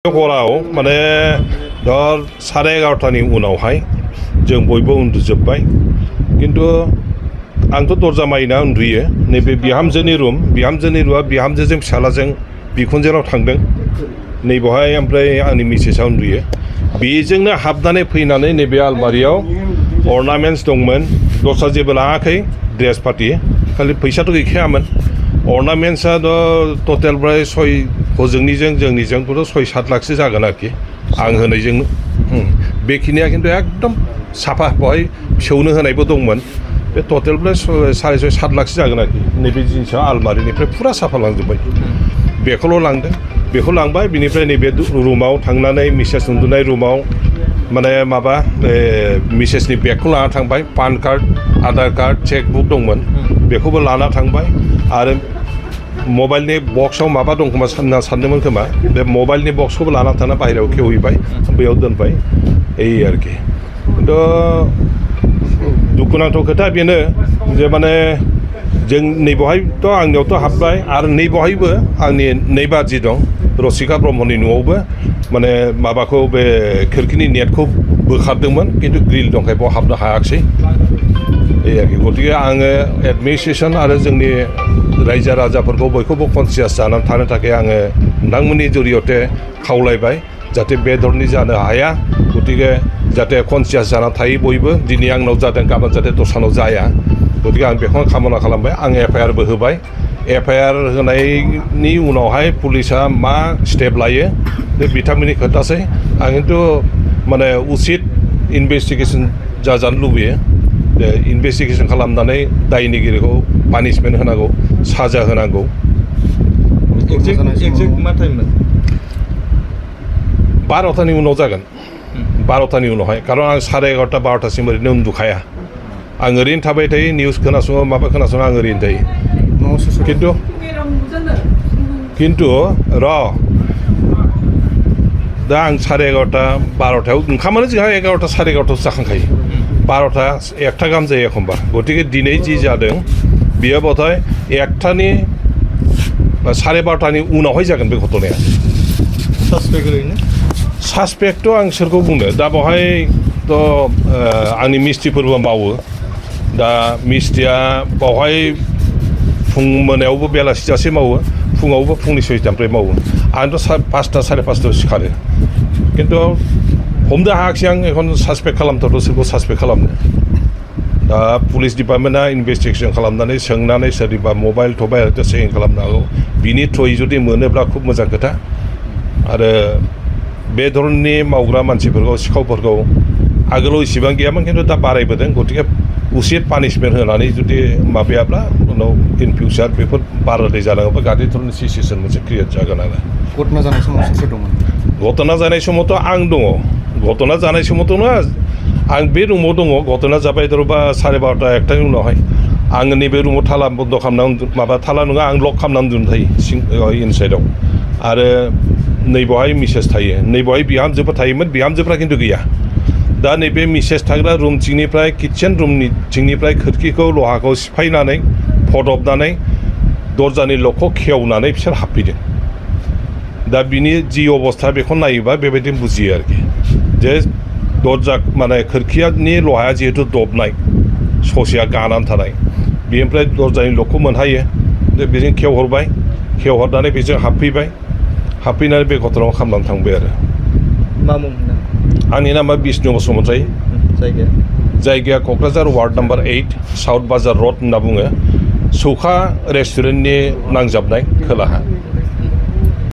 हराव माने धर 11:30 उनावहाय जों बयबो उन्दुजोब्बाय किन्तु आंथ' दरजा मारिना उन्दुयो नैबे बिहामजोनि रुमा बिहामजोजों फिसालाजों बिखुनजोनाव थांदों नै बेवहाय ओमफ्राय आंनि मिसेसआ उन्दुयो बेजोंनो हाबनानै फैनानै नैबे आलमारियाव अर्नामेन्ट्स दंमोन दस्रा जेबो लाङाखै ड्रेस पार्टि खालि फैसाथ' गैखायामोन अर्नामेन्ट्सआ टटेल प्राय हजोंनिजों जोंनिजोंथ' 6-7 लाखसो जागोन आरोखि आं होनायजों बेखिनिया खिन्थु एकदम साफा बेवहाय फिसौनो होनायबो दंमोन बे टटेल प्राय 6.5-7 लाखसो जागोन आरोखि नैबे जिनिसा आलमारिनिफ्राय फुरा साफा लांजोब्बाय बेखौल' लांदों बेखौ लांबाय बिनिफ्राय नैबे रुमाव थांनानै मिसेस उन्दुनाय रुमाव माने माबा मिसेसनि बेगखौ लाना थांबाय PAN card Aadhaar card chequebook दंमोन बेखौबो लाना थांबाय आरो मबाइलनि बक्सआव माबा दं खोमा सानदोंमोन खोमा बे मबाइलनि बक्सखौबो लाना थांना बाहेरायाव खेवहैबाय बेयाव दोनबाय आरोखि खिन्थु दुखुनांथाव खोथा बेनो जे माने जों नैबेवहायथ' आंनियावथ' हाबबाय आरो नैबेवहायबो आंनि नैबाजि दं रसिका ब्रह्मनि न'आवबो माने माबाखौ बे खोरखिनि नेटखौ बोखारदोंमोन किन्तु ग्रिल दंखाय बेयाव हाबनो हायाखिसै आरोखि गतिके आङो एडमिनिस्ट्रेसन आरो जोंनि रायजो राजाफोरखौ बयखौबो कनसियास जानानै थानो थाखाय आङो नोंथांमोननि जरियते खावलायबाय जाहाथे बे धरनि जानो हाया गतिके जाहाथे कनसियास जानानै थायो बयबो दिनै आंनाव जादों गाबोन जाहाथे दस्रानाव जाया गतिके आं बेखौनो कामना खालामबाय आं एफआइआरबो होबाय एफआइआर होनायनि उनावहाय पुलिसा मा स्टेप लायो बे बिथांमोननि खोथासै आं खिन्थु माने उचित इनभेस्टिगेसन जाजानो लुबैयो इनभेस्टिगेसन खालामनानै दायनिगिरिखौ पानिशमेन्ट होनांगौ साजा होनांगौ एक्जेक्ट मा टाइममोन 12टानि उनाव जागोन 12टानि उनावहाय खारन आं 11:30 12टासिम ओरैनो उन्दुखाया आं ओरैनो थाबाय थायो निउस खोनासङो माबा खोनासङो आं ओरैनो थायो किन्तु र' दा आं 11:30 12टायाव ओंखामानो जोंहा 11:30 11:30 जाखांखायो 12टा 1टा गाहाम जायो एखमबा गतिके दिनै जि जादों बियो बथाय 1टानि 12:30टानि उनावहाय जागोन बे घटनाया सासपेक्टथ' आं सोरखौ बुंनो दा बेवहायथ' आंनि मिस्ट्रिफोरबो मावो दा मिस्ट्रिया बेवहाय फुं मोनायावबो बेलासि जासे मावो फुङावबो फुंनि 6टानिफ्राय मावो आंथ' 5टा 5:30 सिखारो खिन्थु हमनो हायाखिसै आं एखन सासपेक्ट खालामथावथ' सोरखौ सासपेक्ट खालामनो दा पुलिस डिपार्टमेन्टआ इनभेस्टिगेसन खालामनानै सोंनानै सोरनिबा मबाइल थबाइल चेकिं खालामनो हागौ बिनि थ्रुयै जुदि मोनोब्ला खुब मोजां खोथा आरो बे धरननि मावग्रा मानसिफोरखौ सिखावफोरखौ आगोलाव इसेबां गैयामोन खिन्थु दा बारायबोदों गतिके उचित पानिशमेन्ट होनानै जुदि माबायाब्ला उनाव इन फिउचार बेफोर बाराद्राय जालाङोबा गाज्रि धरननि सिचुवेसन मोनसे क्रिएट जागोन आरो घटना जानाय समाव सोर दंमोन घटना जानाय समावथ' आं दङ घटना जानाय समावथ' नङा आं बे रुमाव दङ घटना जाबाय धरबा 12:30 1टानि उनावहाय आङो नैबे रुमाव थाला बन्द खालामनानै माबा थाला नङा आं लक खालामनानै उन्दुनो थायो इनसाइडआव आरो नैबेवहाय मिसेस थायो नैबेवहाय बिहामजोफोर थायोमोन बिहामजोफ्रा खिन्थु गैया दा नैबे मिसेस थाग्रा रुम थिंनिफ्राय किटचेन रुमनि थिंनिफ्राय खोरखिखौ लहाखौ सिफायनानै फदबनानै दरजानि लकखौ खेवनानै बिसोर हाबफैदों दा बिनि जि अबस्था बेखौ नायोबा बेबायदि बुजियो आरोखि जे दरजा माने खोरखियानि लहाया जिहेतु दबनाय ससेया गानानै थानाय बेनिफ्राय दरजानि लकखौ मोनहायो बेजों खेवहरनानै बेजों हाबफैनानै बे घटनाखौ खालामनानै थांबाय आरो मा मुं आंनि नामा बिष्णु बसुमतारी जायगाया क'क्राझार वार्ड नाम्बार 8 साउथ बाजार रड होनना बुङो सौखा रेस्टुरेन्टनि नांजाबनाय खोलाहा